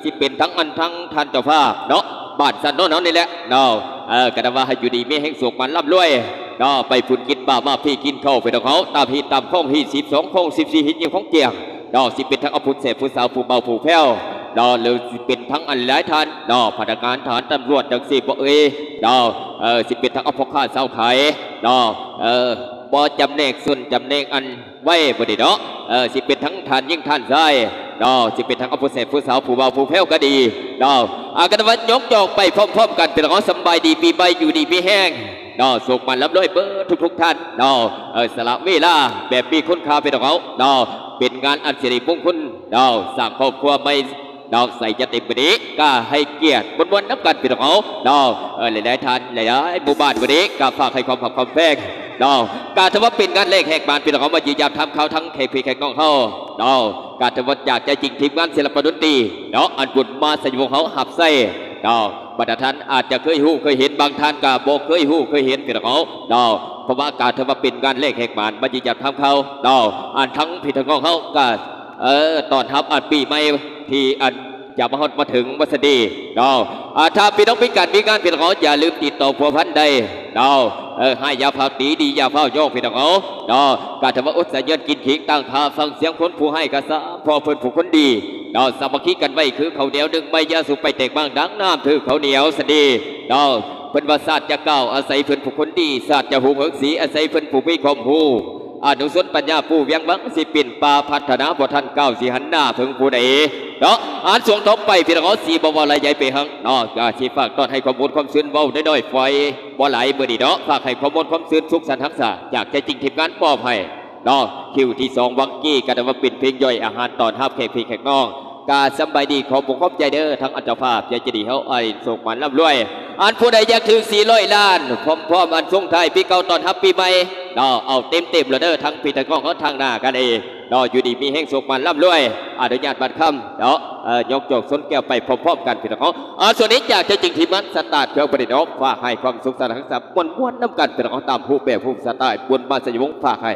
ຊິເປັນທັງອັນທັງທ່ານເຈົ້າພາບເນາະ ບ້ານສັນໂນນເຮົານີ້ແຫຼະເນາະ ເອີ ກໍໄດ້ວ່າໃຫ້ຢູ່ດີມີແຮງ ໂຊກໝານລ່ຳລວຍເນາະ ໄປພຸ້ນກິນປາ ມາພີ້ກິນເຂົ້າ ພີ່ນ້ອງເຮົາ ຕາມຮີດຕາມຄອງ ຮີດສິບສອງ ຄອງສິບສີ່ ຮີດຍິງຄອງກຽງເນາະ ຊິເປັນທັງອາ ຜູ້ແຊບຜູ້ສາວ ຜູ້ເບົາຜູ້ແພ້ວເນາະ ຫຼືຊິເປັນທັງອັນຫຼາຍທ່ານເນາະ ພະນັກງານທະຫານຕຳຫຼວດ ຈັກຊີ້ບໍ່ເອີຍເນາະ ເອີ ຊິເປັນທັງອາ ພໍ່ຄ້າຊາວຂາຍເນາະ ເອີ ບໍ່ຈຳແນກຊົນຈຳແນກອັນ ໄວ້ບໍ່ໄດ້ເນາະ ເອີ ຊິເປັນທັງທ່ານຍິງທ່ານຊາຍເນາະ ຊິເປັນທັງອາ ຜູ້ແຊບຜູ້ສາວ ຜູ້ເບົາຜູ້ແພ້ວກໍດີເນາະ ອາ ກັນວັນຍົກຈອກໄປພ້ອມໆກັນ ພີ່ນ້ອງເຮົາ ສຳບາຍດີປີໃໝ່ ຢູ່ດີມີແຮງເນາະ ໂຊກໝານລ່ຳລວຍເບິດທຸກໆທ່ານເນາະ ເອີ ສະຫຼະເວລາແບບມີຄຸນຄ່າ ພີ່ນ້ອງເຮົາເນາະ ເປັນງານອັນສິລິມົງຄຸນເນາະ ສ້າງຄອບຄົວໃໝ່ ເນາະ ໃສ່ຈັດເຕັມມື້ນີ້ ກໍໃຫ້ກຽດມ່ວນໆນຳກັນ ພີ່ນ້ອງເຮົາເນາະ ເອີ ຫຼາຍໆທ່ານ ຫຼາຍໆໝູ່ບ້ານ ມື້ນີ້ກໍຝາກໃຫ້ຄວາມຮັກຄວາມແພງເນາະ ກໍຖືວ່າເປັນງານແລກແຫກໝານ ພີ່ນ້ອງເຮົາ ມາຢ້ຽມຢາມຖາມຂ່າວທັງແຂກພີ່ແຂກນ້ອງເຮົາເນາະ ກໍຖືວ່າຈາກໃຈຈິງທີມງານສິລະປະດົນຕີເນາະ ອັນບຸນມາໄຊວົງເຮົາຮັບໃຊ້ເນາະ ບັນດາທ່ານອາດຈະເຄີຍຮູ້ເຄີຍເຫັນ ບາງທ່ານກໍບໍ່ເຄີຍຮູ້ເຄີຍເຫັນ ພີ່ນ້ອງເຮົາເນາະ ເພາະວ່າກໍຖືວ່າເປັນງານແລກແຫກໝານ ມາຢ້ຽມຢາມຖາມຂ່າວເນາະ ອັນທັງພີ່ທັງນ້ອງເຮົາກໍ ເອີ ຕ້ອນຮັບອັນປີໃໝ່ທີ່ອັນຈະມາຮອດມາເຖິງວ່າຊັ້ນເດເນາະ ອາ ຖ້າພີ່ນ້ອງມີການມີງານ ພີ່ນ້ອງເຮົາຢ່າລືມຕິດຕໍ່ພົວພັນໄດ້ເນາະ ເອີ ຮ້າຍຢ່າຟ້າວຕີ ດີຢ່າຟ້າວຍອງ ພີ່ນ້ອງເຮົາເນາະ ກະຖືວ່າອົດສາຍເຍືອນກິນຂີງ ຕ່າງຖ້າຟັງສຽງຄົນຜູ້ຮ້າຍກະຊ້ຳ ເພາະເພິ່ນຜູ້ຄົນດີເນາະ ສາມັກຄີກັນໄວ້ຄືເຂົ້າໜຽວໜຶ່ງໄມ້ ຢ່າສຸໄປແຕກບາງ ດັ່ງນ້ຳຖືກເຂົ້າໜຽວຊັ້ນເດເນາະ ເພິ່ນວ່າຊາດຈະກ້າວອາໄສເພິ່ນຜູ້ຄົນດີ ຊາດຈະຮຸ່ງເຮືອງສີອາໄສເພິ່ນຜູ້ມີຄວາມຮູ້ ອານຸຊົນປັນຍາຜູ້ວຽງວັງ ຊິປິ່ນປ່າພັດທະນາ ບໍ່ທັນກ້າວຊິຫັນໜ້າເພິ່ງຜູ້ໃດເນາະ ອັນຊ່ວງຕໍ່ໄປ ພີ່ນ້ອງເຮົາ ຊິບໍ່ເວົ້າຫຼາຍໃຫຍ່ໄປຫຍັງເນາະ ກໍຊິຝາກຕ້ອນໃຫ້ຄວາມມ່ວນຄວາມຊື່ນ ເວົ້ານ້ອຍໆ ຝອຍບໍ່ຫຼາຍມື້ນີ້ເນາະ ຝາກໃຫ້ຄວາມມ່ວນຄວາມຊື່ນ ສຸກສັນຫັນສາ ຈາກໃຈຈິງທີມງານມອບໃຫ້ເນາະ ຄິວທີສອງ ວັງກີ້ ກໍໄດ້ວ່າເປັນເພງຍ່ອຍອາຫານຕ້ອນຮັບແຂກພີ່ແຂກນ້ອງ ກະສຳບາຍດີ ຂອບອົກຂອບໃຈເດີ ທັງອັນເຈົ້າພາບໃຈໃຈດີເຮົາ ອ້າຍໂຊກໝານລ່ຳລວຍ ອັນຜູ້ໃດຢາກຖືກສີ່ຮ້ອຍລ້ານ ພ້ອມໆ ອັນສົ່ງທ້າຍປີເກົ່າຕ້ອນຮັບປີໃໝ່ເນາະ ເອົາເຕັມໆໂລດເດີ ທັງພີ່ທັງນ້ອງເຮົາທາງໜ້າກັນເອງເນາະ ຢູ່ດີມີແຮງ ໂຊກໝານລ່ຳລວຍ ອະນຸຍາດບັດຄຳເນາະ ເອີ ຍົກຈອກຊົນແກ້ວໄປພ້ອມໆກັນ ພີ່ນ້ອງເຮົາ ເອົາ ສ່ວນນີ້ຈາກໃຈຈິງທີມງານສະຕາດເຄື່ອງປະດິດເນາະ ຝາກໃຫ້ຄວາມສຸກສັນຫັນສາ ມ່ວນໆນຳກັນ ພີ່ນ້ອງເຮົາ ຕາມຮູບແບບຮູບສະໄຕລ໌ບຸນມາໄຊວົງ ຝາກໃຫ້